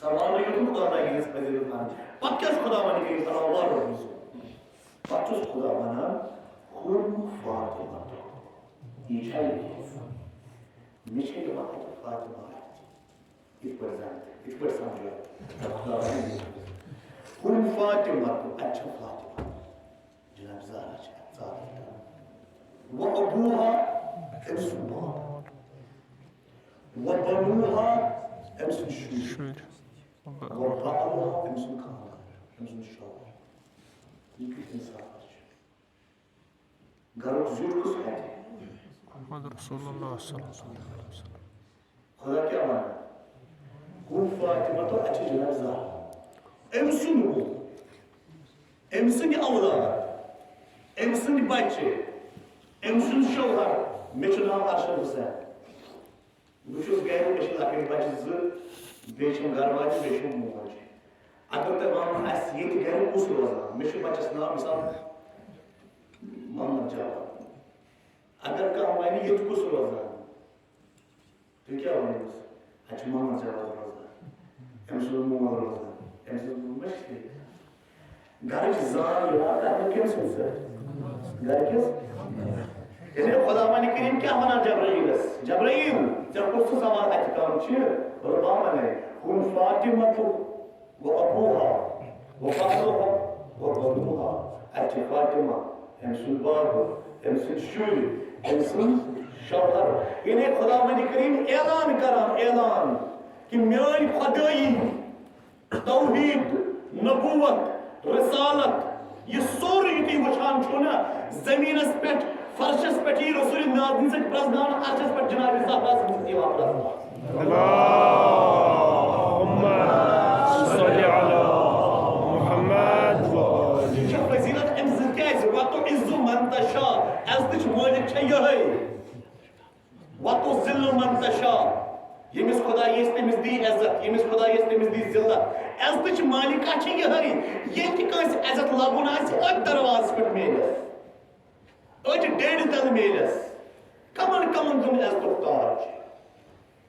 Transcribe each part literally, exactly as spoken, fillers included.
سوال یوت خدا تعالیٰ ہٕنٛز فضیلت وَنان۔ پتہٕ کیٛاہ چھُ خداوند کریم فرماوان؟ وَلہٕ رۄب یوسُف۔ پتہٕ چھُس خدا وَنان، "ہُم فاطمہ۔" یہِ چھا یہِ؟ مےٚ چھےٚ یِوان اَتہِ فاطمہ اَتھِ۔ یِتھ پٲٹھۍ زَن، یِتھ پٲٹھۍ سَمجھو۔ خداوند، "ہُم فاطمہ"، اَتہِ چھےٚ فاطمہ۔ جناب زہرا چھِ اَتھ ژادر تَل۔ "و ابوہا"، أمۍ سُنٛد باب۔ "و بنوہا"، أمۍ سٕنٛدۍ شُرۍ۔ شُرۍ۔ "و بعلہا"، أمۍ سُنٛد خانٛدار، أمۍ سُنٛد شوہر۔ یہِ کیُتھ اِنصاف چھُ؟ گَرُک زیُٹھ کُس اَتہِ؟ محمد رسول اللہ صلی اللہ علیہ وسلم۔ خدا کیٛاہ وَنان؟ "ہُم فاطمہ"، تہٕ اَتہِ چھِ جناب زہرا۔ أمۍ سُنٛد مول، أمۍ سٕنٛدۍ اولاد، أمۍ سٕنٛدۍ بَچہِ، أمۍ سُنٛد شوہر۔ مےٚ چھُ ناو ارشد حسین۔ بہٕ چھُس گرِ، مےٚ چھِ لۄکٕٹۍ بَچہِ زٕ، بیٚیہِ چھَم گرٕ واجہِ، بیٚیہِ چھُم موج۔ اگر تۄہہِ وَنُن آسہِ، ییٚتہِ گرِ کُس روزان، مےٚ چھُ بَچَس ناو، مثال، محمد جواد۔ اگر کانٛہہ وَنہِ، "ییٚتہِ کُس روزان؟" تُہۍ کیٛاہ وَنِو أمِس؟ "اَتہِ چھُ محمد جواد روزان، أمۍ سُنٛد مول روزان، أمۍ سٕنٛز موج"۔ ما چھِ ٹھیٖک؟ گرٕچ زان یِوان کرنہٕ کٔمۍ سٕنٛدِ سۭتۍ؟ گرِ کِس؟ یعنی خداوند کریم کیٛاہ وَنان جبرائیلس؟ "جبرائیل، ژےٚ کُس سُہ سوال اَتہِ کم چھِ؟" رۄبا وَنے، "ہُم فاطمہ تہٕ و ابوہا و بعلہا و بنوہا"۔ اَتہِ چھِ فاطمہ، أمۍ سُنٛد باب، أمۍ سٕنٛدۍ شُرۍ، أمۍ سُنٛد شوہر۔ یعنی خداوند کریم اعلان کران، اعلان کہِ میٲنۍ خدٲیی، توحید، نبوت، رسالت، یہِ سورُے یہِ تُہۍ وٕچھان چھِو نا، زٔمیٖنَس پٮ۪ٹھ، فرشَس پٮ۪ٹھ یی رسول نازنہِ سۭتۍ پرٛزناونہٕ، عرشَس پٮ۪ٹھ جناب زہرا سٕنٛدِ سۭتۍ یِوان پرٛزناونہٕ۔ اللهم صل على محمد۔ یہِ چھےٚ فضیلت أمۍ سٕنٛز کیٛازِ؟ "وتعز من تشاء"، عزتٕچ مٲلِک چھےٚ یِہوٚے۔ "وتذل من تشاء"، ییٚمِس خۄدا یژھِ تٔمِس دی عزت، ییٚمِس خۄدا یژھِ تٔمِس دی ذلت۔ عزتٕچ مٲلِکہ چھِ یِہوٚے، ییٚلہِ تہِ کٲنٛسہِ عزت لَبُن آسہِ، أتھۍ دروازَس پٮ۪ٹھ میلٮ۪س، أتھۍ ڈیڈِ تَل میلٮ۪س۔ کَمَن کَمَن دیُن عزتُک تاج،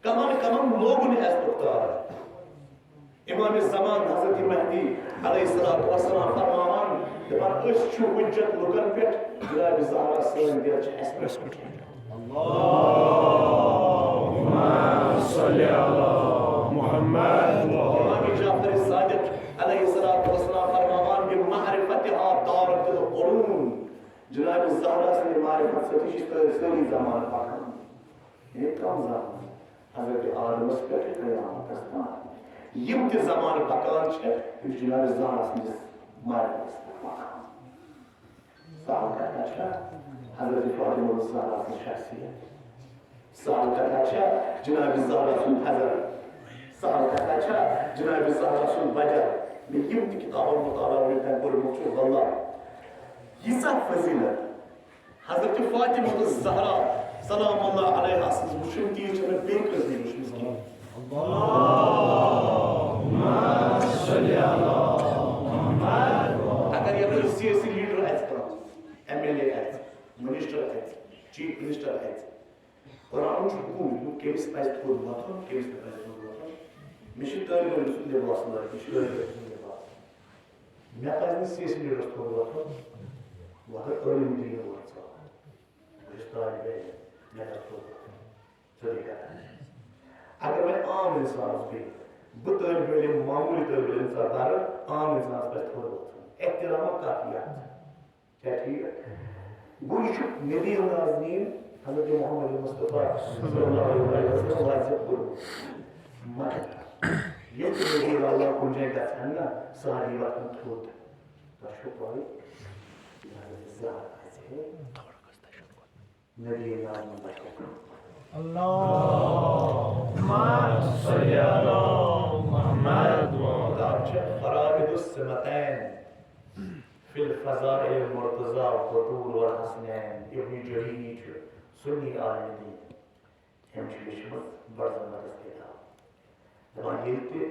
کَمَن کَمَن لوگُن عزتُک تاج۔ امام زمان حضرت مہدی علیہ الصلوۃ والسلام فرماوان، دپان، "أسۍ چھِ حجت لُکن پٮ۪ٹھ، جناب زہرا سٲنۍ دِل چھِ اَسہِ پٮ۪ٹھ۔" اللهم صل على محمد۔ امام جعفر صادق علیہ الصلوۃ والسلام فرماوان، "بمعرفتها دارت القرون۔" جناب زہرا سٕنٛدِ معرفت سۭتۍ چھِ سٲری زمانہٕ پکان۔ یعنی کم زمانہٕ؟ حضرت آدمس پٮ۪ٹھ قیامتس تام۔ یِم تہِ زمانہٕ پکان چھِ، تِم چھِ جناب زہرا سٕنٛدِس معرفتس پٮ۪ٹھ پکان۔ سہل کتھا چھا حضرت فاطمہ الزہرا سٕنٛز شخصیت؟ سہل کتھا چھا جناب زہرا سُنٛد فضل؟ سہل کتھا چھا جناب زہرا سُنٛد بجر؟ مےٚ یِم تہِ کتابن مطالعہ وُنیُک تام کوٚرمُت چھُ، واللہ، ییٖژاہ فضیلت حضرت فاطمہ الزہرا سلام اللہ علیہا سٕنٛز وٕچھُن تیٖژ چھےٚ مےٚ بیٚیہِ کٲنٛسہِ نہٕ وٕچھمٕژ کینٛہہ۔ اگر یپٲرۍ سیٲسی لیڈر آسہِ کانٛہہ، ایم ایل اے آسہِ، منسٹر آسہِ، چیف منسٹر آسہِ، قرآنُک چھُ حکم دیُتمُت کٔمِس پزِ تھوٚد وۄتھُن، کٔمِس نہٕ پزِ تھوٚد وۄتھُن۔ مےٚ چھِ طٲلبہِ علمہٕ سُنٛد لباس لٲگِتھ، مےٚ چھِ طٲلبہِ علمہٕ سُنٛد لباس۔ مےٚ پزِ نہٕ سیٲسی لیڈرس تھوٚد وۄتھُن۔ وۄتھ عٲلم دیٖن وۄتھ ژٕ۔ بہٕ چھُس طٲلبہِ علم، مےٚ پزِ تھوٚد وۄتھُن۔ سیوٚدُے کتھا۔ اگر وۄنۍ عام انسانس بیٚیہِ، بہٕ طٲلبہِ علم، معموٗلی طٲلبہِ علم ژٕ بَرٕ، عام انسانس پزِ تھوٚد وۄتھُن۔ احترامک کتھ یتھ۔ چھا ٹھیٖک؟ گوٚو، یہِ چھُ نبی نازنیٖن حضرت محمد مصطفیٰ صلی اللہ علیہ وسلم واضح کوٚرمُت۔ مگر ییٚلہِ تہِ نبی اللہ کُنہِ جایہِ گژھن نا، سارے وۄتھن تھوٚد۔ تۄہہِ چھو پَے، یہِ حضرت زہرا آسہِ ہے نبی نازنیٖن بچہ۔ اللہم صل علی محمد۔ کتاب چھِ فرائد السمتین فی الفضائل المرتضی و طور والحسنین، ابن جوینی چھُ سنی عالم دین۔ أمۍ چھِ لیچھمٕژ بڑٕ زبردست کتاب۔ دپان، ییٚلہِ تہِ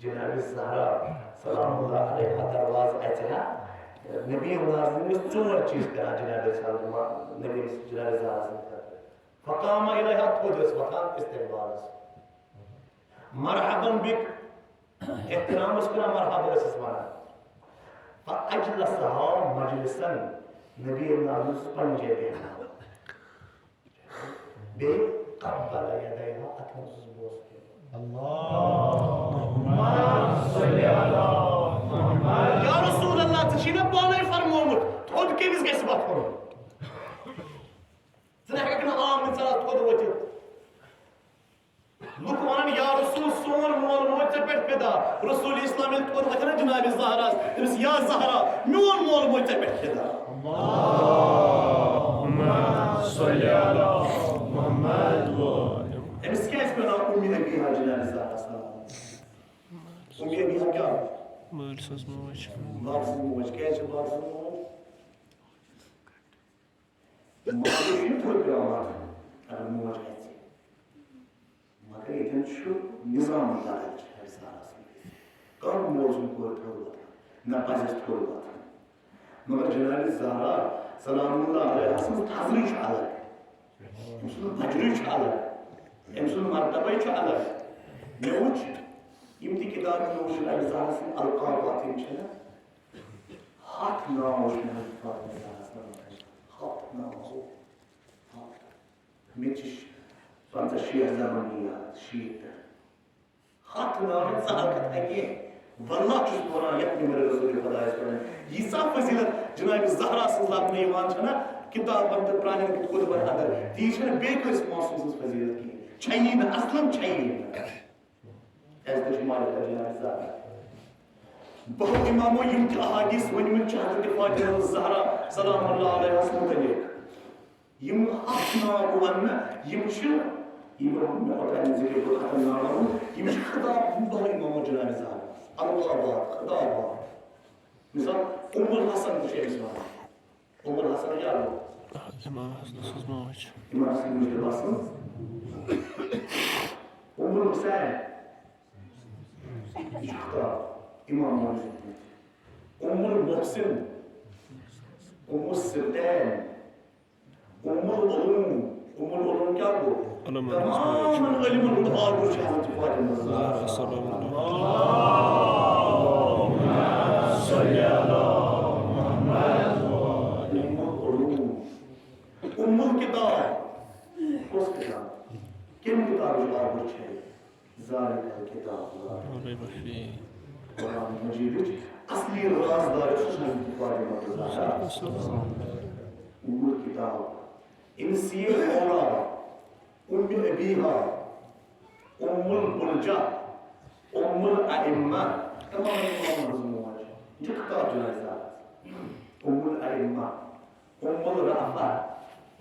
جناب زہرا سلام اللہ علیہا دروازٕ اژِ ہا، نبی نازنیٖن ٲسۍ ژور چیٖز کران جناب زہرا، نبی جناب زہرا سٕنٛدِ خٲطرٕ۔ فقام الیہا، تھوٚد ٲسۍ وۄتھان استقبالس۔ مرحبا بک، احترام اوس کران، مرحبا ٲسِس وَنان۔ فَأَجْلَسَهَا مَجْلِسًا، نبی ناظم اوس پننہِ جایہِ بیٚہوان۔ بیٚیہِ قَبَّلَ يَدَيْهَا، اَتھن اوسُس بوسہٕ دِوان۔ یا رسول اللہ، ژےٚ چھُے مےٚ پانے فرمومُت، تھوٚد کٔمِس گژھِ وۄتھُن؟ ژٕ نہ ہیٚکھ نہٕ عام اِنسانس تھوٚد ؤتھِتھ۔ لُکھ وَنان، یا رسول، سون مول موج ژےٚ پٮ۪ٹھ فدا۔ رسول اسلام ییٚلہِ تھوٚد وۄتھِ نا جناب زہراہَس، تٔمِس، یا زہرا، میون مول موج ژےٚ پٮ۪ٹھ فدا۔ أمِس کیٛازِ پیوٚو ناو اُمہِ ابیہا جناب زہرا سلام؟ اُمہِ ابیہا کیٛاہ؟ مٲلۍ سٕنٛز موج۔ باب سٕنٛز موج۔ کیٛازِ چھِ باب سٕنٛز موج؟ ماجہِ چھُنہٕ تھوٚد پٮ۪وان واتُن، اگر موج گژھِ۔ مگر ییٚتٮ۪ن چھُ نظام بدل چھُ اَمہِ سارس منٛز۔ کانٛہہ مول چھُنہٕ کورِ تھوٚد واتان، نہ پزٮ۪س تھوٚد واتُن۔ مگر جناب زہرا سلام اللہ علیہا سٕنٛز تھزرٕے چھُ الگ، أمۍ سُنٛد بجرٕے چھُ الگ، أمۍ سُنٛد مرتبے چھُ الگ۔ مےٚ وٕچھ یِم تہِ کِتابہٕ مےٚ وٕچھ جناب زہرا سٕنٛدۍ القابات یِم چھِ نہ، ہتھ ناو چھِ مےٚ فاطمہ زہرا سٕنٛدۍ، ہتھ ناو، ہتھ۔ مےٚ تہِ چھِ پنٛژاہ شیٹھ زبٲنی یاد، شیٹھ پٮ۪ٹھ۔ ہتھ ناو چھِ ژٕ ہٮ۪ککھ نہٕ کینٛہہ۔ واللہ چھُس بہٕ وَنان، یَتھ نِمَر رسول خۄدایَس پٮ۪ٹھ ییٖژاہ فضیلت جناب زہرا سٕنٛز لبنہٕ یِوان چھَنہ کِتابَن تہٕ پرٛانٮ۪ن کُتبَن اندر، تیٖژ چھَنہٕ بیٚیہِ کٲنٛسہِ معصوم سٕنٛز فضیلت کِہیٖنۍ۔ چھَیی نہٕ، اصلاً چھَیی نہٕ۔ کیٛازِ تُہۍ چھِو مالک الجناب زہرا؟ بہو امامو یِم تہِ احادیث ؤنمٕتۍ چھِ حضرت فاطمہ الزہرا سلام اللہ علیہَس متعلق۔ یِم ہتھ ناو بہٕ وَنہٕ نہٕ، یِم چھِ، یِم مےٚ اوتانۍ ذِکر کوٚر، ہتن ناوَن ہُنٛد، یِم چھِ خطاب بہو امامو جناب زہرا۔ القابات، خطابات۔ مثال، ام الحسن تہِ چھِ أمِس وَنان۔ ام الحسن کیٛاہ گوٚو؟ امام حسن سٕنٛز موج۔ امام حسن مجتبیٰ سٕنٛز۔ ام الحسین۔ یہِ چھُ خطاب امام موجود۔ ام المحسن، ام السبطین، ام العلوم۔ ام العلوم کیٛاہ گوٚو؟ علمن ہٕنٛز موج۔ تمامن علمن ہُنٛد آغوش چھِ حضرت فاطمہ زہرا۔ صلی اللہ علیہ وسلم۔ اللہم صل علی محمد۔ ام العلوم۔ ام الکتاب۔ کۄس کتاب؟ کمہِ کتابٕچ آغوش چھےٚ؟ ذالک الکتاب لا ریب فیہ۔ قرآن مجیدٕچ اصلی رازدار یۄس چھِ حضرت فاطمہ الزہرا۔ ام الکتاب، انسیہ اولا، ام ابیہا، ام البلجہ، ام الائمہ، تمام امامن ہٕنٛز موج۔ یہِ چھِ خطاب جناب زہرا۔ ام الائمہ، ام الرأفہ،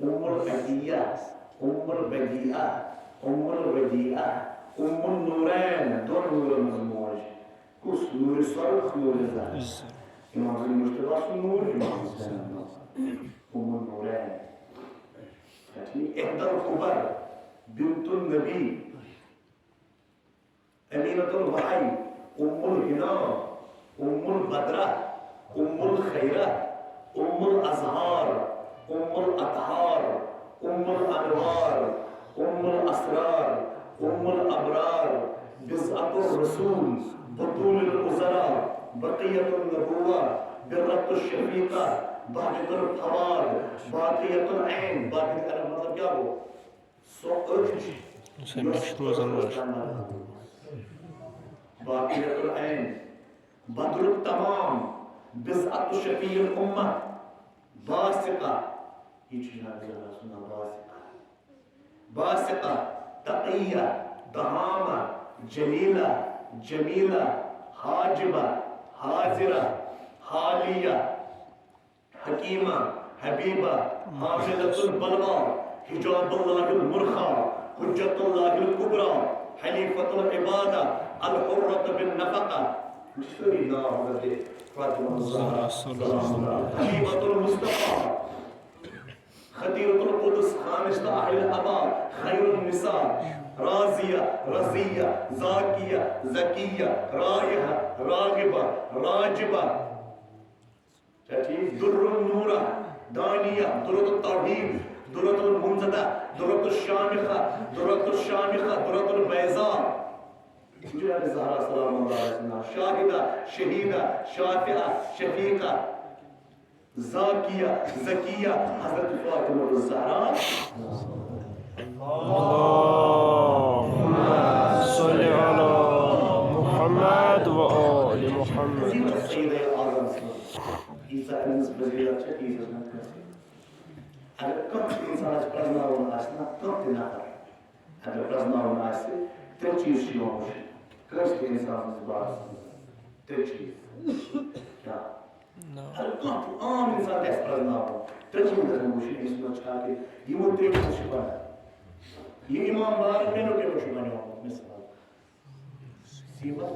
ام العطیہ، ام البدیعہ، ام الودیعہ، ام النورین، دۄن نوٗرن ہٕنٛز موج۔ کُس؟ نوٗرِ سرخ، نوٗرِ زرخ۔ امام حسن مجتبیٰ سُنٛد نوٗر، امام حسین نوٗر۔ ام النورین۔ احدی الکبر، بنت النبی، امینۃ الوحی، ام الحنا، ام البدرہ، ام الخیرہ، ام الازہار، ام الاطہار، ام الانوار، ام الاسرار، ام الابرار، بضعۃ الرسول، بتول الوزراء، بقیۃ النبوہ، برۃ الشفیقہ، بہجۃ الفواد، باقیۃ العین۔ باقیۃ العین مطلب کیٛاہ گوٚو؟ سۄ أچھ، سۄ مےٚ چھِ روزان وٲر۔ باقیۃ العین، بدر التمام، بضعۃ شفیع الامہ، باسقہ، یہِ چھُ جناب زہرا سُنٛد ناو، باسقہ۔ باسقہ، تقیہ، دہامہ، جلیلہ، جمیلہ، حاجبہ، حاضرہ، حالیہ، حکیمہ، حبیبہ، حاملۃ البلویٰ، حجاب اللہ المرخی، حجۃ اللہ الکبریٰ، حلیفۃ العبادہ، الحرۃ بالنفقہ۔ یِم چھِ سٲری ناو حضرت فاطمہ الزہرا صلی اللہ علیہا۔ حبیبۃ المصطفیٰ، خطیرۃ القدس، خانشتہ اہل العبا، خیر النساء، راضیہ، رضیہ، زاکیہ، زکیہ، رائحہ، راغبہ، راجبہ۔ چھا ٹھیک؟ در النورہ، دانیہ، درۃ التوحید، درۃ المنضدہ، درۃ الشامخہ، درۃ الشامخہ، درۃ البیضاء۔ جناب زہرا سلام اللہ علیہا، شاہدہ، شہیدہ، شافعہ، شفیقہ، زاکیہ، زکیہ، حضرت فاطمہ الزہرا۔ اللهم صل على محمد وآل محمد. سیدہ اعظم سٕنٛز ییٖژاہ أمِس فضیلت چھےٚ، تیٖژاہ چھَنہٕ کٲنٛسہِ۔ اگر کانٛہہ تہِ اِنسان آسہِ پرٛزناوُن آسہِ نا، کانٛہہ تہِ نفر اگر پرٛزناوُن آسہِ، ترٛےٚ چیٖز چھِ یِوان وٕچھنہٕ کٲنٛسہِ تہِ اِنسان سٕنٛدِس بارس منٛز۔ ترٛےٚ چیٖز۔ کیٛاہ؟ اگر کانٛہہ تہِ عام اِنسان تہِ آسہِ پرٛزناوُن، ترٛےٚ چیٖز گژھن وٕچھِنۍ أمِس منٛز چھا کہِ یِمو ترٛیٚیو منٛز چھِ بنان۔ یہِ اِمام بار کَمیو کَمیو چھُ بنیومُت؟ مثال، سیٖمٹ،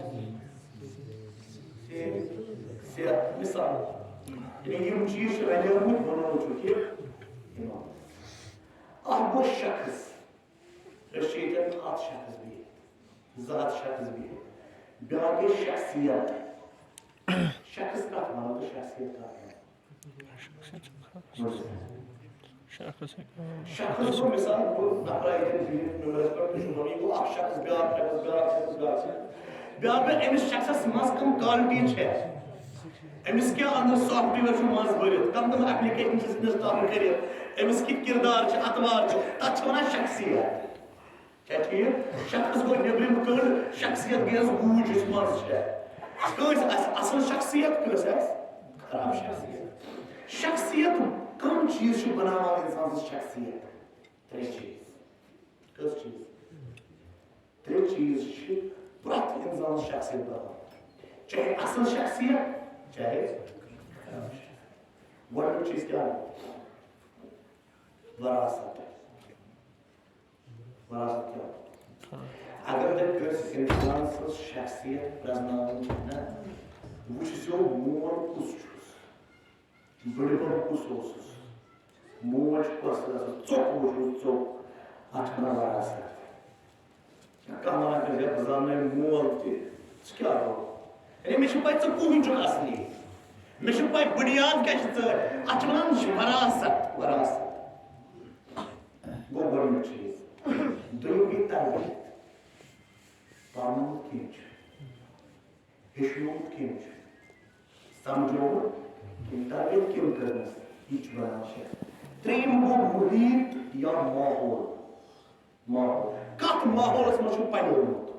سیٖمٹ، سیٖمٹ، مثال۔ یعنی یِم چیٖز چھِ رلیمٕتۍ، بنومُت چھُکھ یہِ اِمام۔ اکھ گوٚو شخص، أسۍ چھِ ییٚتٮ۪ن ہتھ شخص بِہِتھ، زٕ ہتھ شخص بِہِتھ۔ بیٛاکھ گٔے شخصیت۔ شخص کتھ ونو تہٕ شخصیت کتھ ونو؟ شخص ہیٚکہِ شخص گوٚو مثال، بہٕ نفرا ییٚتٮ۪ن بِہِتھ ممبرس پٮ۪ٹھ، تُہۍ چھِو وَنان، یہِ گوٚو اکھ شخص، بیٛاکھ شخص، بیٛاکھ شخص، بیٛاکھ شخص۔ بیٛاکھ گوٚو أمِس شخصس منٛز کم quality چھےٚ، أمِس کیٛاہ أنٛدرٕ software چھُ منٛز بٔرِتھ، کم کم application چھِ install کٔرِتھ، أمِس کِتھ کردار چھِ، اطوار چھِ، تتھ چھِ ونان شخصیت۔ چھا ٹھیٖک؟ شخص گوٚو نیٚبرِم کٔنٛڈ، شخصیت گٔیَس گوٗج یُس منٛز چھےٚ۔ کٲنٛسہِ آسہِ اصل شخصیت، کٲنٛسہِ آسہِ خراب شخصیت۔ شخصیت، کم چیٖز چھِ بناوان انسان سٕنٛز شخصیت؟ ترٛےٚ چیٖز۔ کٔژ چیٖز؟ ترٛےٚ چیٖز چھِ پرٛٮ۪تھ اِنسانَس شخصیت بناوان، چاہے اَصٕل شخصیت، چاہے خراب شخصیت۔ گۄڈٕنیُک چیٖز کیٛاہ گوٚو؟ وراثت۔ وراثت کیٛاہ گوٚو؟ اگر تۄہہِ کٲنٛسہِ اِنسان سٕنٛز شخصیت پرٛزناوٕنۍ چھِ نہ، وٕچھزیو مول کُس چھُس۔ بٕڈِبب کُس اوسُس؟ موج کۄس ٲسٕس؟ ژوٚک وٕچھُس، ژوٚک۔ اَتھ چھِ وَنان وراثت۔ کانٛہہ وَنان کٲنٛسہِ، "ہے، بہٕ زاننَے مول تہِ۔" ژٕ کیٛاہ گوٚو؟ ہے، مےٚ چھِ پَے ژٕ کٕہٕنۍ چھُکھ اَصلی۔ مےٚ چھِ پَے بُنیاد کیٛاہ چھِ ژٕ۔ اَتھ چھِ وَنان، یہِ چھِ وراثت، وراثت۔ گوٚو گۄڈٕنیُک چیٖز۔ دوٚیِم گٔے تربیت۔ پَرنومُت کٔمۍ چھُ؟ ہیٚچھنومُت کٔمۍ چھُ؟ سمجھومُت کٔمۍ؟ تربیت کٔمۍ کٔرمٕژ؟ یہِ تہِ چھُ بنان شخص۔ ترٛیٚیِم گوٚو محیط یا ماحول۔ ماحول۔ کتھ ماحولس منٛز چھُ پلیومُت؟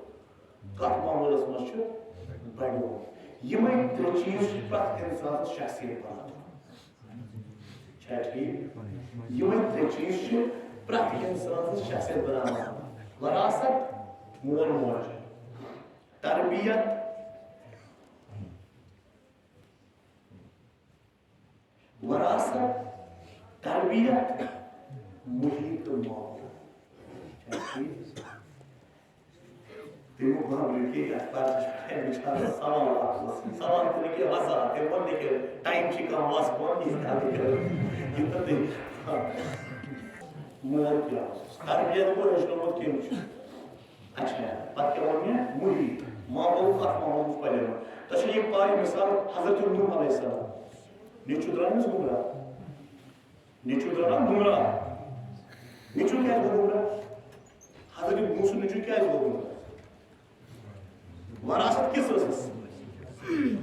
کتھ ماحولس منٛز چھُ بڑیومُت؟ یِمے ترٛےٚ چیٖز چھِ پرٛٮ۪تھ اِنسانس شخصیت بناوان۔ چھا ٹھیٖک؟ یِمے ترٛےٚ چیٖز چھِ پرٛٮ۪تھ اِنسان سٕنٛز شخصیت بناوان۔ وراثت، مول موج، تربیت، وراثت، تربیت، محیط تہٕ ماحول۔ چھا ٹھیٖک؟ تٔمۍ ووٚن، بہٕ ہا وٕنہِ کہِ یَتھ پَرچَس پٮ۪ٹھ ہے بِچارَس سوال اَکھ اوس۔ سوال تہِ نہٕ کینٛہہ، وَزاحت۔ تٔمۍ ووٚن نہٕ کہِ ٹایم چھِ کَم، وَس بۄن، یہِ کَتھ کَرو۔ یہِ تہٕ تٔمۍ۔ مول کیٛاہ اوس؟ تربیت گوٚو ہیٚچھنومُت کٔمۍ چھُ؟ اچھا، پَتہٕ کیٛاہ ووٚن مےٚ؟ محیط۔ ماحول، اَتھ ماحولَس منٛز پَلیومُت۔ تۄہہِ چھا یہِ پَے، مِثال، حضرت نوح علیہ السلام، نیٚچوٗ درٛاو أمِس گُمراہ۔ نیٚچوٗ درٛاو نا گُمراہ۔ نیٚچوٗ کیٛازِ گوٚو گُمراہ؟ حضرت نوح سُنٛد نیٚچوٗ کیٛازِ گوٚو گُمراہ؟ وراثت کِس ٲسٕس؟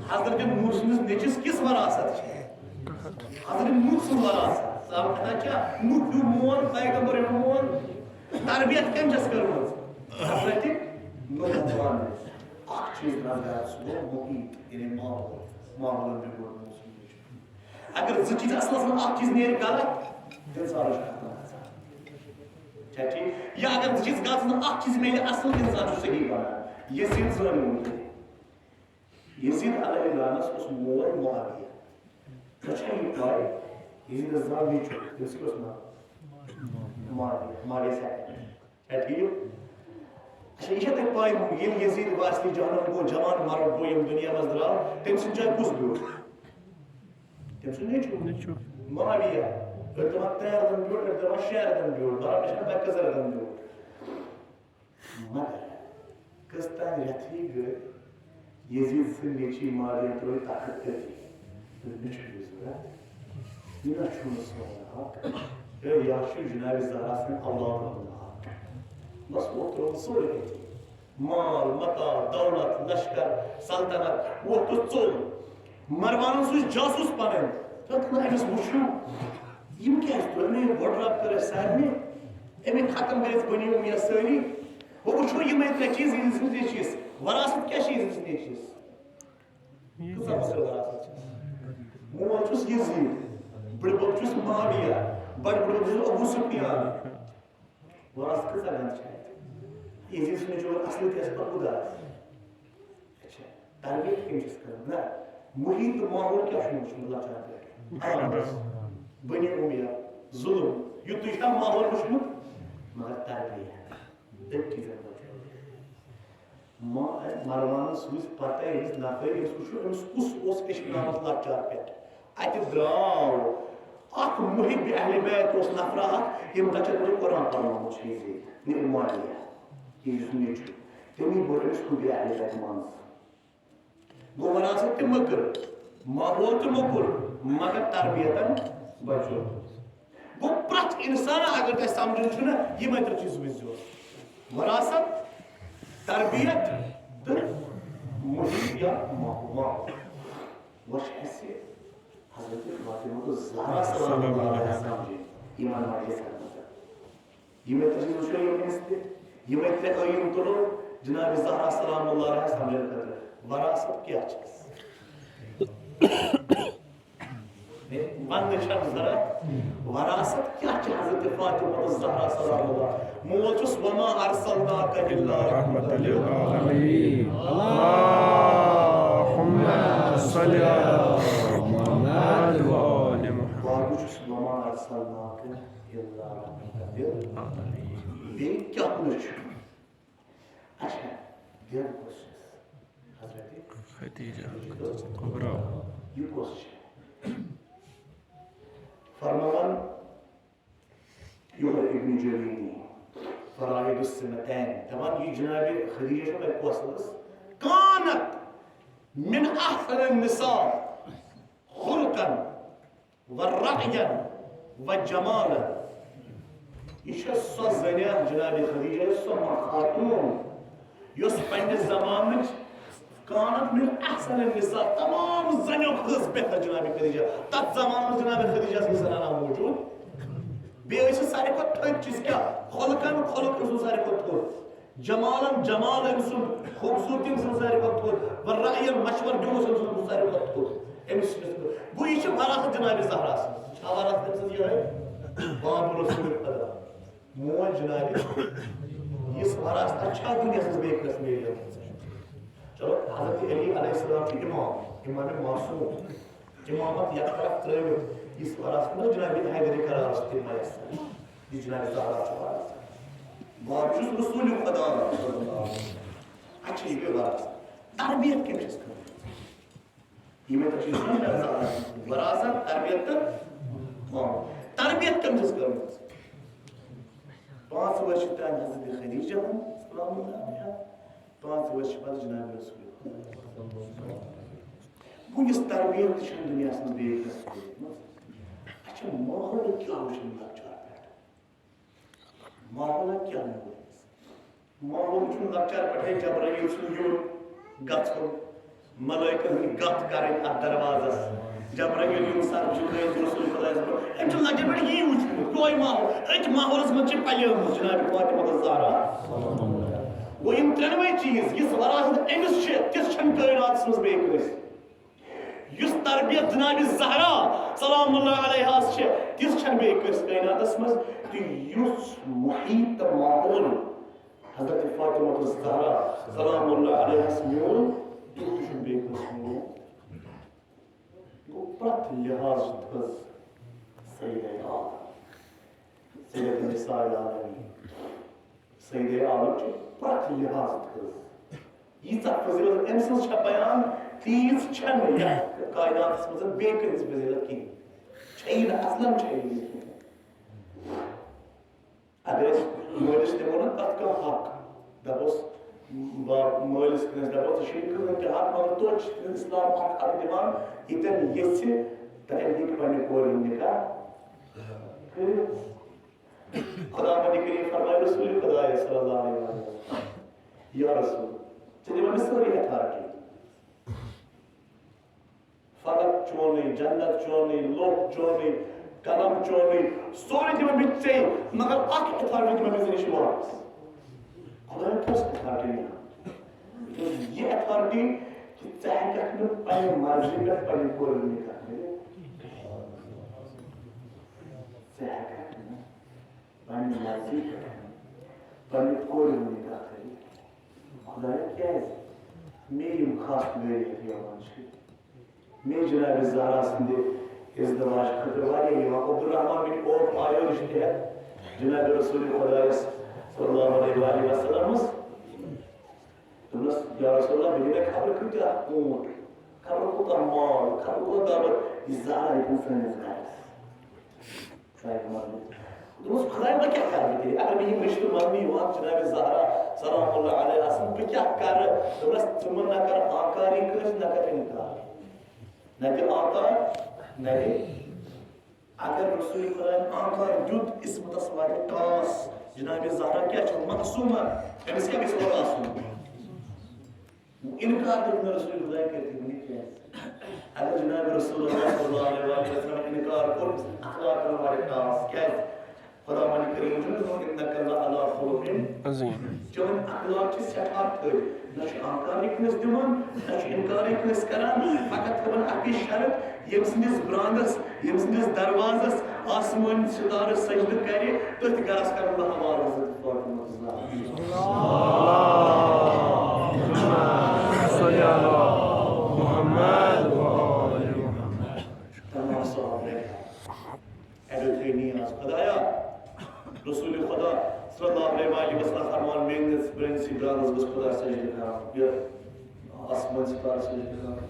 حضرت نوح سٕنٛدِس نیٚچوِس کِس وراثت چھِ؟ حضرت نوح سٕنٛز وراثت۔ صاحب کتھا چھا؟ نوح ہیوٗ مول، پیغمبر ہیوٗ مول۔ تربیت کٔمۍ چھَس کٔرمٕژ؟ حضرت نوح پانہٕ۔ اکھ چیٖز درٛاو غلط، سُہ گوٚو محیط، یعنی ماحول۔ ماحولن بِگوڑ نوح سُنٛد نیٚچوٗ۔ اگر زٕ چیٖز اصلس منٛز اکھ چیٖز نیرِ غلط، تیٚلہِ سارے چھُ ختم گژھان۔ چھا ٹھیٖک؟ یا اگر زٕ چیٖز غلط منٛز اکھ چیٖز میلہِ اصل، تیٚلہِ سارے چھُ صحیح بنان۔ یزید زٲنۍ ووٚن تۄہہِ۔ یزید علیہ لعنس اوس مول معاویہ۔ تۄہہِ چھا یہِ پاے؟ یزیدس زاو نیٚچوٗ، تٔمِس کیٛاہ اوس ناو؟ معاویہ، معاویہ second۔ چھا ٹھیٖک؟ اچھا، یہِ چھا تۄہہِ پاے، ییٚلہِ یزید واسطہٕ جہنم گوٚو، جوان مرگ گوٚو، ییٚمہِ دُنیا منٛز درٛاو، تٔمۍ سُنٛد جایہِ کُس بیوٗٹھ؟ تٔمۍ سُنٛد نیٚچوٗ۔ نیٚچوٗ۔ معاویہ۔ أڑۍ دَپان ترٛےٚ رٮ۪تَن بیوٗٹھ، أڑۍ دَپان شےٚ رٮ۪تَن بیوٗٹھ، برابر چھَنہٕ پَے کٔژَن رٮ۪تَن بیوٗٹھ۔ مگر کٔژ تام رٮ۪تھٕے گٔے، یزید سٕنٛدۍ نیٚچوۍ معاویہ ترٛٲوۍ تخت تٔتی۔ دوٚپ، مےٚ چھُ یہِ ضوٚرَتھ، یہِ نہ چھُنہٕ سون حق۔ ہے، یہِ حظ چھُ جناب زہرا سٕنٛدِ اولادَن ہُنٛد حق۔ بس، وۄنۍ ترٛوو سورُے أتی۔ مال، متاع، دولت، لشکر، سلطنت، ووٚتھ تہٕ ژوٚل۔ مروانن سوٗز جاسوٗس پنٕنۍ۔ تہٕ دوٚپُن، أمِس وٕچھِو، یِم کیٛازِ تُہۍ مےٚ گۄڈٕ رب کٔر اَسہِ سارنٕے؟ أمۍ ختم کٔرِتھ بنی اُمیہ سٲری۔ وۄنۍ وٕچھو یِمے ترٛےٚ چیٖز یِہنٛدِس نیٚچوِس۔ وراثت کیٛاہ چھِ یِہنٛدِس نیٚچوِس؟ کۭژاہ مۄخصر وراثت چھِ؟ مول چھُس یزید، بٕڈبب چھُس معاویہ، بڑٕ بٕڈبب چھُس ابو سفیان۔ وراثت کۭژاہ گنٛد چھِ اَتہِ؟ یزید سُنٛد نیٚچوٗ اصلی تہِ آسہِ پتہٕ خۄداے۔ اچھا، تربیت کٔمۍ چھِس کران؟ نہ، محیط تہٕ ماحول کیٛاہ چھُ وٕچھمُت لۄکچارٕ پٮ۪ٹھ؟ آرام، بنی اُمیہ، ظُلُم، یُتُے چھا ماحول وٕچھمُت؟ مگر تربیت، أتھی زن بچو۔ ما-، مروانس سوٗز پتہ أمِس نفرٕ، أمِس وٕچھو أمِس کُس اوس ہیٚچھناومُت لۄکچارٕ پٮ۪ٹھ۔ اتہِ درٛاو اکھ محب اہل بیت اوس نفرا اکھ، ییٚمۍ تتھ چھِ قرآن پرنومُت چھُ یہِ زِ نعمانیہ، یہِ یُس نیٚچوٗ۔ تٔمی بوٚر أمِس حُبہِ اہل بیت منٛز۔ گوٚو وراثت تہِ مٔکٕر، ماحول تہِ موٚکُر، مگر تربیتن بچو۔ گوٚو پرٛٮ۪تھ انسان اگر تۄہہِ سمجھُن چھُ نہ، یِمے ترٛےٚ چیٖز وٕچھزیو۔ وراثت، تربیت تہٕ محیط یا ماحول۔ وۄنۍ چھِ اَسہِ حضرت فاطمہ الزہرا سلام اللہ علیہا سمجھٕنۍ یِمن مجلسن منٛز۔ یِمے ترٛےٚ چیٖز وٕچھو ییٚمہِ أسۍ تہِ، یِمے ترٛےٚ ٲییٖن تُلو جناب زہرا سلام اللہ علیہا سمجھنہٕ خٲطرٕ۔ وراثت کیٛاہ چھِ؟ وننٕچ چھنہٕ ضرورت۔ وراثت کیٛاہ چھِ حضرت فاطمہ الزہرا سلام اللہ؟ مول چھُس وما ارسلناک الا رحمة للعالمین۔ اللهم صل على محمد وآل محمد۔ بابو چھُس وما ارسلناک الا رحمة للعالمین۔ بیٚیہِ کیٛاہ نہٕ چھُ؟ اچھا، بیٚیہِ کُس چھُس؟ حضرت خدیجہ کبریٰ۔ یہِ کُس چھُ؟ فرماوان یورٕ ابن جوینی، فرائد السنتین، دپان یہِ جناب خدیجہ چھِ تۄہہِ کۄس ٲس؟ کانت من احسن النساء خلقا و رأین و جمالا۔ یہِ چھےٚ سۄ زنہِ، جناب خدیجہ، سۄ خاتون، یۄس پننہِ زمانٕچ کانت من احسن النساء، تمام زنیو ہٕنٛز بہتر جناب خدیجہ۔ تتھ زمانس منٛز جناب خدیجہ ٲس نہٕ زنانہ موجود۔ بیٚیہِ ٲسۍ سُہ ساروی کھۄتہٕ تھٔدۍ چیٖز کیٛاہ؟ خلقن، خلق اوس سُہ ساروی کھۄتہٕ تھوٚد۔ جمالن، جمال أمۍ سُنٛد، خوٗبصوٗرتی أمۍ سٕنٛز ساروی کھۄتہٕ تھوٚد۔ و رأین، مشورٕ دیُن اوس أمۍ سُنٛد ساروی کھۄتہٕ تھوٚد۔ أمِس چھِ، گوٚو یہِ چھِ وراثت جناب زہرا سٕنٛز۔ چھا وراثت أمۍ سٕنٛز یِہوٚے؟ باب رسول خدا۔ موج جناب، یِژھ وراثت چھا دُنیاہَس منٛز بیٚیہِ کٲنٛسہِ میلیمٕژ؟ چلو، حضرت علی علیہ السلام چھُ امام، امام معصوم۔ امامت یک طرف ترٲوِتھ، یِژھ وراثت چھِ جناب حیدر کرار تہِ میسر۔ یہِ جناب زہرا چھُ وراثت۔ باب چھُس رسول خدا صلی اللہ علیہ وسلم۔ اچھا، یہِ گٔے وراثت۔ تربیت کٔمۍ چھَس کٔرمٕژ؟ یِمے تۄہہِ چھِ زٕ وراثت، تربیت تہٕ ماحول۔ تربیت کٔمۍ چھَس کٔرمٕژ؟ پانٛژھ ؤرۍ چھِ تام حضرت خدیجہ ہن سلام اللہ علیہا، پانٛژھ ؤرۍ چھِ پتہٕ جناب رسول۔ وُنِس تربیت تہِ چھَنہٕ دُنیاہَس منٛز بیٚیہِ کانٛہہ کوٚرمُت۔ اَسہِ چھُ ماحول کیٛاہ وٕچھُن لۄکچار پٮ۪ٹھ؟ ماحول کیٛاہ نہٕ وٕچھُن؟ ماحول چھُنہٕ لۄکچار پٮ۪ٹھَے جبرائیل سُنٛد یُن گژھُن، ملائکن ہٕنٛدۍ گتھ کرٕنۍ اتھ دروازس۔ جبرائیل یُن سر جُبرائیل رسول خدایس برونٛہہ۔ أمۍ چھُ لۄکٹہِ پٮ۪ٹھ یی وُچھمُت، یُہوے ماحول۔ أتھۍ ماحولس منٛز چھِ پلیمٕژ جناب فاطمہ الزہرا۔ گوٚو یِم ترٛٮ۪نوَے چیٖز، یِژھ وراثت أمِس چھِ، تِژھ چھَنہٕ کائناتس منٛز بیٚیہِ کٲنٛسہِ۔ یُس تربیت جناب زہرا سلام اللہ علیہاس چھِ، تِژھ چھَنہٕ بیٚیہِ کٲنٛسہِ کائناتس منٛز۔ تہٕ یُس محیط تہٕ ماحول حضرت فاطمہ الزہرا سلام اللہ علیہس میول، تیُتھ تہِ چھُنہٕ بیٚیہِ کٲنٛسہِ میول۔ گوٚو پرٛٮ۪تھ لحاظ تھٔز سیدہ عالم، سیدہ نساء العالمین، سیدہ عالم چھِ پرٛٮ۪تھ لحاظ تھٔز۔ ییٖژاہ فضیلت أمۍ سٕنٛز چھےٚ بیان، تیٖژ چھَنہٕ یَتھ کائناتس منٛز بیٚیہِ کٲنٛسہِ فضیلت کِہیٖنۍ۔ چھَیی نہٕ، اصلاً چھَیی نہٕ کِہیٖنۍ۔ اگر أسۍ مٲلِس دِمو نا تَتھ کانٛہہ حق، دَپوس، با-، مٲلِس کٲنٛسہِ دَپوس، "ژےٚ چھُے نہٕ کٕہٕنۍ تہِ حق"، مگر توتہِ چھِ تٔمِس اِسلام اَکھ حق دِوان، ییٚتٮ۪ن ییٚژھِ، تَتٮ۪ن ہیٚکہِ پنٛنہِ کورِ ہُنٛد نِکاح کٔرِتھ۔ خداوندِ کریم فرمایہِ، رسول خدایہ صلی اللہ علیہ وسلم، یا رسول، ژےٚ دِمے مےٚ سٲرٕے اتھارٹی۔ فلک چونٕے، جنت چونٕے، لوٚہ چونٕے، قلم چونٕے، سورُے دِمے بہٕ ژےٚ، مگر اکھ اتھارٹی دِمے مےٚ ژےٚ نِش واپس۔ خدایَن کۄس اتھارٹی دِژ؟ دوٚپُس، یہِ اتھارٹی کہِ ژٕ ہیٚکَکھ نہٕ پننہِ مرضی پٮ۪ٹھ پننہِ کورِ ہُنٛد نکاح کٔرِتھ۔ ژٕ ہیٚکَکھ نہٕ پننہِ مرضی پٮ۪ٹھ پننہِ کورِ ہُنٛد نکاح کٔرِتھ۔ خدایا، کیازِ؟ مےٚ یِم خاص ویریت یِوان چھِ۔ مےٚ جناب زہرا سٕنٛدِ ازدواج خٲطرٕ واریاہ یِوان۔ عبدالرحمان بن عوف آیو رِشتہٕ ہٮ۪تھ جناب رسول خدایس صلی اللہ علیہ وآلہ وسلمس۔ دوٚپنس، یا رسول اللہ، مےٚ دِمے خبر کۭتیاہ اوٗنٹ، خبر کوٗتاہ مال، خبر کوٗتاہ دولت، یہِ زہرا ییٚتٮ۪ن سٲنِس گرس۔ خۄداے ووٚن، دوٚپمَس، خۄداے، وۄنۍ کیٛاہ کَرٕ بہٕ تیٚلہِ؟ اگر مےٚ یِم رِشتہٕ منٛگنہٕ یِوان، جناب زہرا سلام اللہ علیہ آسَن، بہٕ کیٛاہ کَرٕ؟ دوٚپمَس، ژٕ مہٕ نہ کَر آنکاری کٲنٛسہِ، نہ کَر اِنکار۔ نہ دِ آنکار، نہ دِ۔ اگر رسول خۄدایَن آنکار دیُت، عصمتَس واتہِ ٹاس۔ جناب زہرا کیٛاہ چھِ معصوٗمہ، أمِس کیٛاہ گژھِ اورٕ آسُن؟ انکار دیُت نہٕ رسول خدا کٔرِتھ، ؤنِتھ کینٛہہ۔ اگر جناب رسول اللہ صلی اللہ علیہ وسلم انکار کوٚر، اخلاقن والہِ ٹاس۔ کیٛازِ؟ خداوند کریم چھُ وَنان، "انک لعلی خلق عظیم۔" چٲنۍ اخلاق چھِ سٮ۪ٹھاہ تھٔدۍ۔ نہ چھُ انکارٕے کٲنٛسہِ دِوان، نہ چھُ انکارٕے کٲنٛسہِ کران۔ فقط تھٲوٕن اَکٕے شرط، ییٚمہِ سٕنٛدِس برانٛدَس، ییٚمہِ سٕنٛدِس دروازَس آسمٲنۍ ستارٕ سجدٕ کرِ، تٔتھۍ گرس کرن بہٕ حوالہٕ حضرت فاطمہ الزہرا۔ صلی علی محمد و آل محمد۔ تمام صحابہ اڈٕ تھٲے نیاز، خدایا، رسول خدا صلی اللہ علیہ وآلہ وسلم فرمان، میٲنِس برنسی برانس گوٚژھ خدا سجدٕ کرُن، یہِ آسمان ستارٕ سجدٕ کرُن۔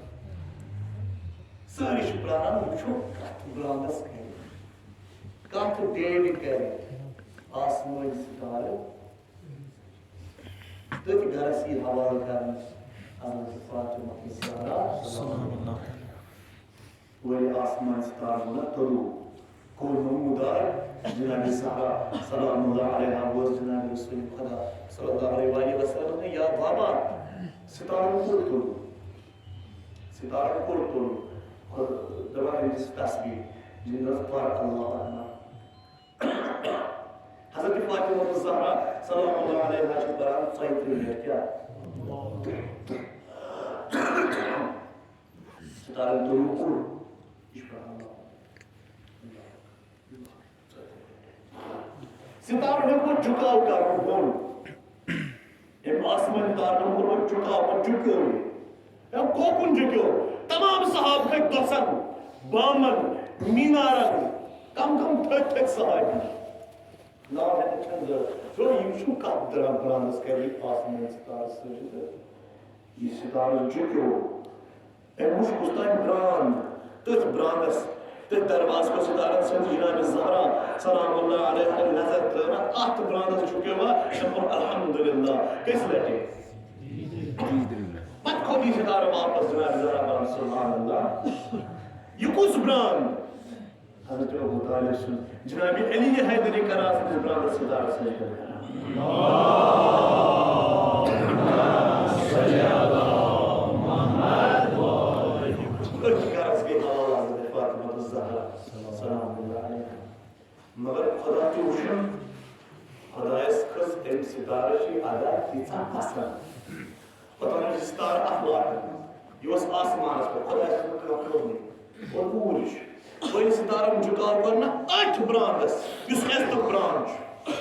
سٲری چھِ پراران، وٕچھو کتھ برانس کرِ، کتھ ڈیڈِ کرِ آسمٲنۍ ستارٕ۔ تٔتھۍ گرس یی حوالہٕ کرنہٕ حضرت فاطمہ الزہرا۔ سلام اللہ۔ وٲلۍ آسمان ستارٕ ووٚنُکھ طلوع۔ کوٚر نمودار جناب زہرا سلام اللہ علیہا، ووٚز جناب رسول خدا صلی اللہ علیہ وآلہ وسلم، یا بابا، ستارن کوٚر طلوع؟ ستارن کوٚر طلوع؟ خود دپان أمِس تسبیح، جناب، پر اللہ اکبر۔ حضرت فاطمہ الزہرا سلام اللہ علیہا چھِ پران ژۄیہِ ترٕٛہ منٹ، کیٛاہ؟ ستارن طلوع کوٚر۔ یہِ چھُ پران۔ ستارن ہیوٚک وۄنۍ جُکاو کرُن بۄن۔ أمۍ آسمٲنۍ تارن کوٚر وۄنۍ جُکاو، وۄنۍ جُکیو یہِ۔ أمۍ کوکُن جُکیو۔ تمام صحابہٕ کھٔتۍ گۄژھن، بامن، مینارن۔ کم کم تھٔدۍ تھٔدۍ صحابی۔ ناو ہٮ۪تھ چھَنہٕ ضروٗرت۔ گوٚو، یِم چھِنہٕ کتھ دران برانٛدس کرِ یہِ آسمٲنۍ ستارٕ سۭتۍ تہٕ یہِ ستارٕ جُکیو۔ أمۍ وُچھ کُس تام برٛانٛد، تٔتھۍ برٛانٛدس، تٔتھۍ دروازٕ کُن ستارن سٕنٛز جناب زہرا سلام اللہ علیہا نظر ترٲونا، اتھ برٛانٛدس جُکیو وا، أمۍ ووٚن، "الحمدللہ"۔ کٔژِ لٹہِ؟ پتہٕ کھوٚت یہِ ستارٕ واپس جناب زہرا برٛانٛد، سبحان اللہ۔ یہِ کُس برٛانٛد؟ حضرت ابو طالب سُنٛد، جناب علی حیدری کران سٕنٛدِس برٛانٛدس ستارس سۭتۍ کران۔ أتھۍ گرس گٔے حوالہٕ حضرت فاطمہ الزہرا سلام اللہ علیہا۔ مگر خدا تہِ وٕچھُن، خدایس کھٔژ أمۍ ستارٕچ یہِ ادا تیٖژاہ پسنٛد۔ پتہٕ اوٚن یہِ ستارٕ اکھ لاگنہٕ۔ یہِ اوس آسمانس پٮ۪ٹھ، خۄداے سُنٛد کانٛہہ کٲمٕے۔ اور اوٗرۍ چھُ۔ وۄنۍ ستارن جُکاو کوٚر نہ أتھۍ برٛانٛدس، یُس عزتُک برٛانٛد چھُ۔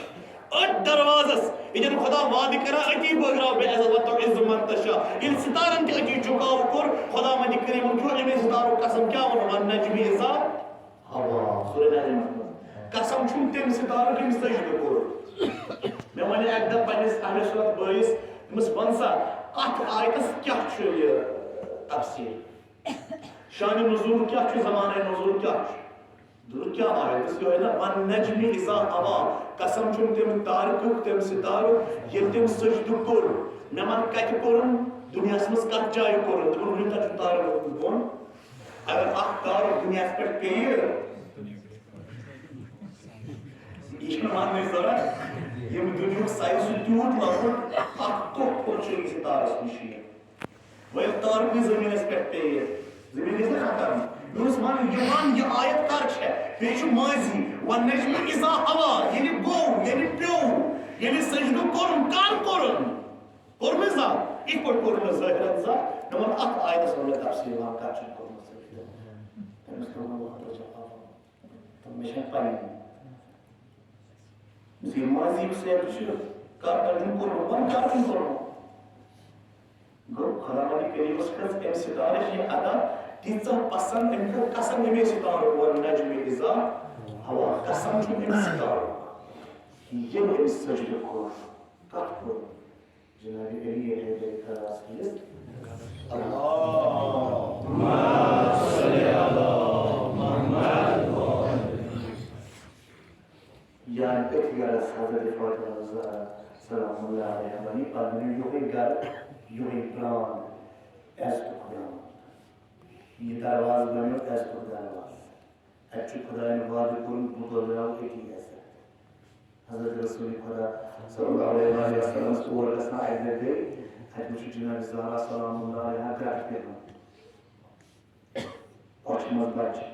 أتھۍ دروازس، ییٚتٮ۪ن خۄدا وعدٕ کران، أتی بٲگراو بے عزت و تو عز من تشاء۔ ییٚلہِ ستارن تہِ أتی جُکاو کوٚر، خۄداوندِ کریٖمن کھیوٚو اَمے ستارُک قسم، کیٛاہ ووٚن؟ والنجم اذا ہوا، سورہ نجمس منٛز۔ قسم چھُم تٔمۍ ستارُک، ییٚمۍ سجدٕ کوٚر۔ مےٚ وَنہِ اَکہِ دۄہ پنٛنِس اہلِ سُنت بٲیِس، دوٚپمَس، "وَن سا، اَتھ آیتَس کیٛاہ چھُ یہِ تفسیٖر؟ شانِ نزول کیٛاہ چھُ، زمانَے نزول کیٛاہ چھُ؟" دوٚپُن، "کیٛاہ آیت؟" دوٚپُس، "یِہوٚے نہ، والنجم اذا ہوا، قسم چھُم تٔمۍ تارکُک، تٔمۍ ستارُک، ییٚلہِ تٔمۍ سجدٕ کوٚر۔ مےٚ وَن، کَتہِ کوٚرُن؟ دُنیاہَس منٛز کَتھ جایہِ کوٚرُن؟" دوٚپُن، "وٕنیُک تَتہِ چھُ تارک ووٚتھمُت بۄن۔" اگر اکھ تارُک دُنیاہَس پٮ۪ٹھ پیٚیہِ، یہِ چھُنہٕ وننٕچ ضروٗرت۔ ییٚمہِ دُنیاہُک سایز چھُ تیوٗت لۄکُٹ، اکھ ٹوٚپھ پھوٚل چھُ أمِس یہِ تارس نِش یِوان۔ وۄنۍ ییٚلہِ تار کُنہِ زٔمیٖنَس پٮ۪ٹھ پیٚیہِ، زٔمیٖن گژھِ نا ختم۔ مےٚ اوس وَنان، یہِ وَن، یہِ آیت کر چھےٚ؟ بیٚیہِ چھُ ماضی، والنجم اذا ہوا، ییٚلہِ گوٚو، ییٚلہِ پیوٚو، ییٚلہِ سجدٕ کوٚرُن، کر کوٚرُن؟ کوٚر نہٕ زانٛہہ؟ یِتھ پٲٹھۍ کوٚر نہٕ ظٲہِرَن زانٛہہ۔ مےٚ ووٚن، اَتھ آیتَس وَن مےٚ تفصیٖل، وَن کَر چھُنہٕ کوٚرمُت ظٲہِرَن۔ تٔمِس کوٚر مےٚ وَن، تہٕ مےٚ چھَنہٕ پَیی۔ زِ ماضی یُس یہِ چھُ، کر تٔمۍ کوٚرمُت، وۄنۍ کر تٔمۍ کوٚرمُت۔ گوٚو خداوندِ کریٖمَس کٔر أمۍ ستارٕچ یہِ ادا تیٖژاہ پسنٛد، أمۍ کٔر قسم، أمے ستارُک، والنجم اذا ہوا، قسم چھُ أمۍ ستارُک۔ ییٚلہِ أمۍ سجدٕ کوٚر، کتھ کوٚر؟ جناب علی حیدر خلاص کٔرِتھ۔ اللہم صل علی محمد۔ یعنی أتھۍ گرس حضرت فاطمہ زہرا سلام اللہ علیہا بنی، پتہٕ بنیو یُہے گرٕ، یُہے پران، عزتُک پران۔ یہِ دروازٕ بنیو عزتُک دروازٕ۔ اَتہِ چھُ خدایَن وعدٕ کوٚرمُت، بہٕ بٲگراوٕ أتی عزت۔ حضرت رسول خدا صلی اللہ علیہ وآلہ وسلم ٲس اور گژھان، اَکہِ دۄہ گٔے، اَتہِ وٕچھ جناب زہرا سلام اللہ علیہا گرٛٹہٕ پٮ۪وان۔ کۄچھِ منٛز بچہِ۔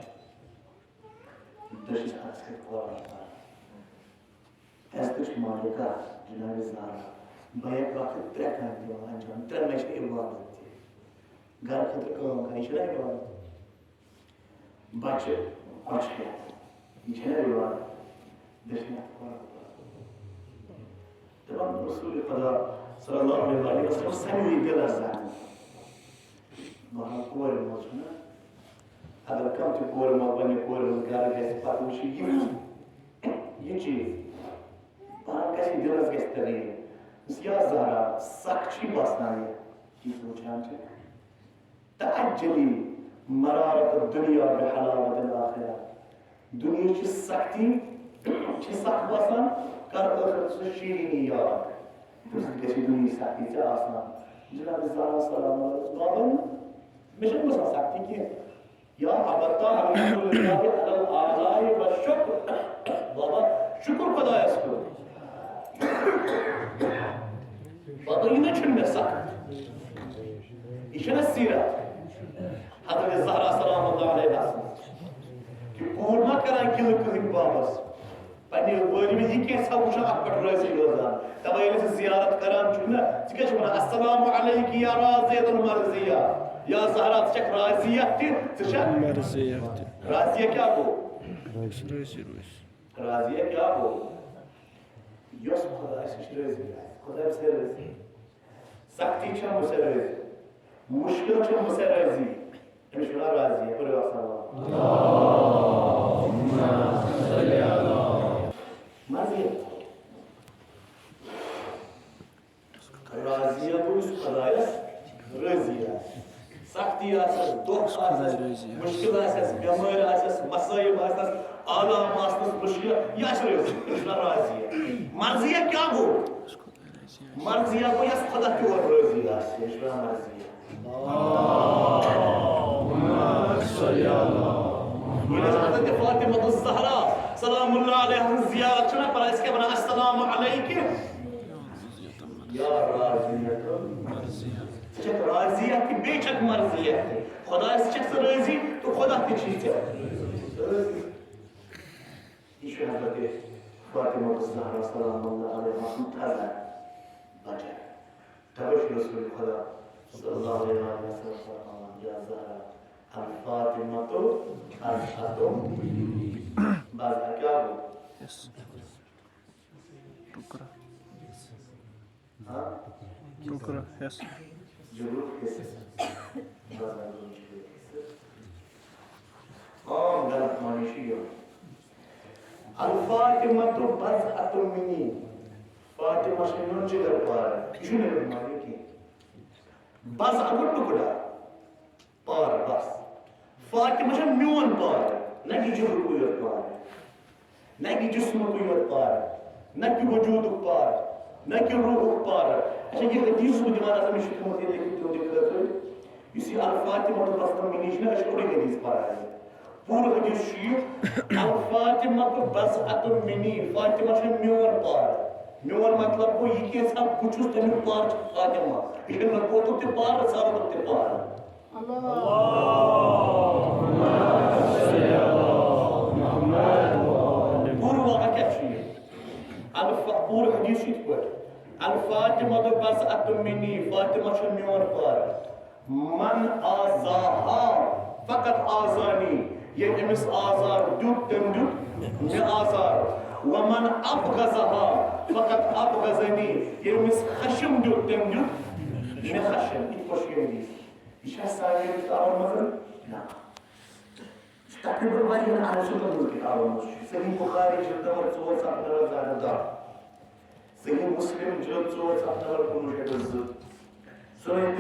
دٔچھِس اَتھَس کٮ۪تھ قرآن پَران۔ عزتٕچ مالِکہ جناب زہرا، بیک وقت ترٛےٚ کامہِ دِوان انجام، ترٛٮ۪ن لَٹہِ چھِ عبادت تہِ۔ گرٕ خٲطرٕ کٲم کَرٕنۍ، یہِ چھِ نہ عبادت؟ بچہِ کۄچھِ ہٮ۪تھ، یہِ چھِ نہ عبادت؟ دٔچھِنۍ اَتھٕ قرآن پَران۔ دَپان رسول خدا صلی اللہ علیہ وسلم سمجھی دل از زحمت۔ بہرحال کورِ مول چھُنہ، اگر کانٛہہ تہِ کورِ مول پننہِ کورِ ہُنٛد گرٕ گژھِ، پتہٕ وٕچھِ یہِ، یہِ چیٖز، پتہٕ گژھِ دِلس گژھِ تغیٖر۔ دوٚپُس، یا زہرا، سخ چھُے باسان یہِ، یُس وٕچھان چھِ؟ تعجلی مرارت الدنیا بحلاوت الاخرہ۔ دُنیاہٕچ سختی چھِ سخ باسان، کر ٲخرتَس منٛز شیٖریٖنی یاد۔ تَمہِ سۭتۍ گژھِ دُنیاہٕچ سختی ژےٚ آسان۔ جناب زہرا سلام علیہا، بابا، مےٚ چھَنہٕ باسان سختی کینٛہہ۔ یا ابتا الحمد للہ علی الآلاء والشکر۔ بابا، شُکر خۄدایَس کُن۔ بابا، یہِ نہ چھُنہٕ مےٚ سخت۔ یہِ چھَنہ سیٖرت حضرت زہرا سلام اللہ علیہا سٕنٛز؟ کہِ کوٗر ما کران گِلہٕ کٕہٕنۍ بابس؟ پننہِ وٲرِو یہِ کینٛژھا وٕچھان، اتھ پٮ۪ٹھ رٲضی روزان۔ دپان، ییٚلہِ ژٕ زیارت کران چھُکھ نا، ژٕ کیٛاہ چھُکھ ونان؟ السلام علیکی یا راضیۃ المرضیہ۔ یا زہرا، ژٕ چھکھ راضیہ تہِ، ژٕ چھکھ مرضیہ تہِ۔ راضیہ کیٛاہ گوٚو؟ رٲضی روزِ۔ راضیہ کیٛاہ گوٚو؟ یۄس خۄدایَس نِش رٲضی آسہِ، خۄدایَس سۭتۍ رٲضی۔ سختی چھےٚ مُسے رٲضی، مُشکِل چھےٚ مُسے رٲضی۔ أمِس چھِ وَنان راضیہ، پٔرِو اَکھ سلام۔ مرضیہ۔ راضیہ گوٚو یُس خۄدایَس رٲضی آسہِ۔ سختی آسٮ۪س، دۄکھ آسٮ۪س، مُشکِل آسٮ۪س، بٮ۪مٲرۍ آسٮ۪س، مصٲیِب آسٮ۪س، آلام آسنَس، مُشکِل، یہِ آسہِ رٲضی، أمِس چھِ وَنان راضیہ۔ مرضیہ کیٛاہ گوٚو؟ مرضیہ گوٚو یَس خۄدا تہِ اورٕ رٲضی آسہِ، أمِس چھِ وَنان مرضیہ۔ ییٚلہِ أسۍ حضرت فاطمہ الزہرا سلام اللہ علیہا ہٕنٛز زیارت چھِنہ پَران، أسۍ کیٛاہ وَنان؟ السلام علیکِ یا راضیہ۔ ژٕ چھَکھ راضیہ تہِ، بیٚیہِ چھَکھ مرضیہ تہِ۔ خۄدایَس چھَکھ ژٕ رٲضی تہٕ خۄدا تہِ چھُے ژےٚ رٲضی۔ یہِ چھُ حضرت فاطمہ الزہرا سلام اللہ علیہا سُنٛد تھزر بچن۔ توے چھُ رسول خدا صلی اللہ علیہ وسلم فرماوان، یا زہرا، الفاطمۃ بضعۃ منی۔ بضعہ کیٛاہ گوٚو؟ ٹُکرٕ۔ ہاں؟ ٹُکرٕ، حصہٕ۔ ضروٗر حصہٕ۔ بضعہ گوٚو مُشکِل حصہٕ۔ عام غلط معنی چھُ یِوان۔ الفاطمۃ بضعۃ منی۔ فاطمہ چھِ میون جگر پارٕ۔ یہِ چھُنہٕ اَمیُک معنی کینٛہہ۔ بضعہ گوٚو ٹُکڑا۔ پارٕ بس۔ فاطمہ چھےٚ میون پارٕ، نہ کہِ جسمُکُے یوت پارٕ، نہ کہِ جسمُکُے یوت پارٕ، نہ کہِ وجوٗدُک پارٕ، نہ کہِ روحُک پارٕ۔ اچھا، یہِ حدیث چھُس بہٕ دِوان، اَتھ منٛز چھُ تھوٚمُت یہِ لیکھِتھ تُہنٛدِ خٲطرٕ۔ یُس یہِ الفاطمہ تہٕ بضعۃ منی چھُنہ، أسۍ چھِ اوٚڑُے حدیث پران۔ پوٗرٕ حدیث چھُ یہِ، الفاطمہ تہٕ بضعۃ منی، فاطمہ چھےٚ میون پارٕ۔ میون مطلب گوٚو، یہِ کینٛژھا بہٕ چھُس، تَمیُک پار چھُ فاطمہ۔ یہِ چھُ نبوتُک تہِ پار، رسالتُک تہِ پار۔ پوٗرٕ واقعہ کیٛاہ چھُ یہِ؟ الفا-، پوٗرٕ حدیث چھُ یِتھ پٲٹھۍ، الفاطمہ بضعة منی، فاطمہ چھُ میون پار۔ من آذاها فقد آذانی، ییٚمۍ أمِس آزار دیُت، تٔمۍ دیُت مےٚ آزار۔ ومن ابغضها فقد ابغضنی، ییٚمۍ أمِس خشم دیُت، تٔمۍ دیُت مےٚ خشم۔ یِتھ پٲٹھۍ چھُ یہِ حدیث۔ یہِ چھا سانٮ۪ن کِتابَن منٛز؟ نہ۔ یہِ چھُ تقریباً واریاہَن اہل سنتَن ہٕنٛز کِتابَن منٛز چھُ۔ صحیح بخاری جلد نمبر ژور، صفحہ نمبر زٕ ہَتھ تہٕ دَہ۔ صحیح مسلم جلد ژور، صفحہ نمبر کُنوُہ شیٚتھ تہٕ زٕ۔ سنن